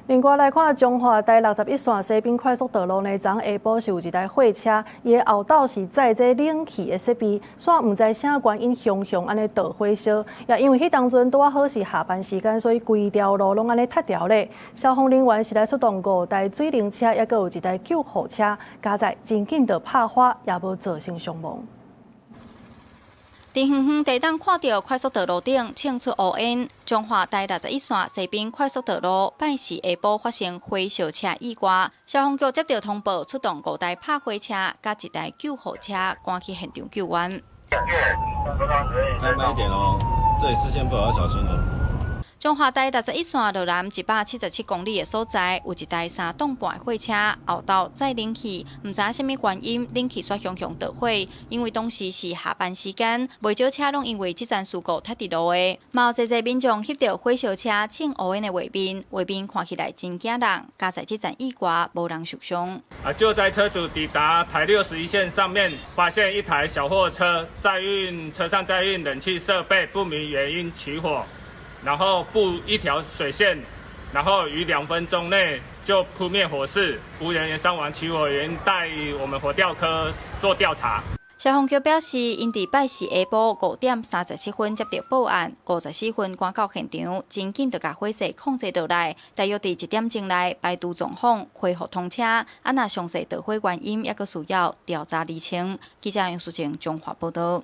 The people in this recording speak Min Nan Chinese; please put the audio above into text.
另外來看，彰化台61線西濱快速道路呢，昨下晡是有一台貨車，伊的後斗是載這冷氣的設備，煞毋知啥原因，雄雄按呢著火燒。也因為彼當陣拄仔好是下班時間，所以規條路攏按呢塞牢咧。消防人員是來出動五台水冷車，抑閣有一台救護車，佳哉真緊就拍火，也無造成傷亡。佇遠遠地當看著快速道路頂衝出烏煙，彰化台61線西濱快速道路拜四下晡發生火燒車意外，消防局接到通報，出動五台拍火車佮一台救護車，趕去現場救援。開慢一點哦，這裡視線不好，要小心哦。彰化台61線路南177公里的所在，有一台3棟半的貨車後斗載冷氣，毋知啥物原因，冷氣煞雄雄著火。因為當時是下班時間，袂少車攏因為這層事故塞佇路的。嘛有濟濟民眾翕著火燒車衝烏煙的畫面，畫面看起來真驚人。佳哉這層意外無人受傷。啊！救災車組抵達台61線上面，發現一台小貨車載運車上載運冷氣設備，不明原因起火。然後佈一條水線，然後於2分鐘內就撲滅火勢，無人員傷亡，起火原因待我們火調科做調查。消防局表示，𪜶佇拜四下晡5點37分接到報案，54分趕到現場，真緊就共火勢控制落來。大約佇1點鐘內排除狀況，恢復通車。啊，若詳細著火原因，猶閣需要調查釐清。記者楊淑靜彰化報導。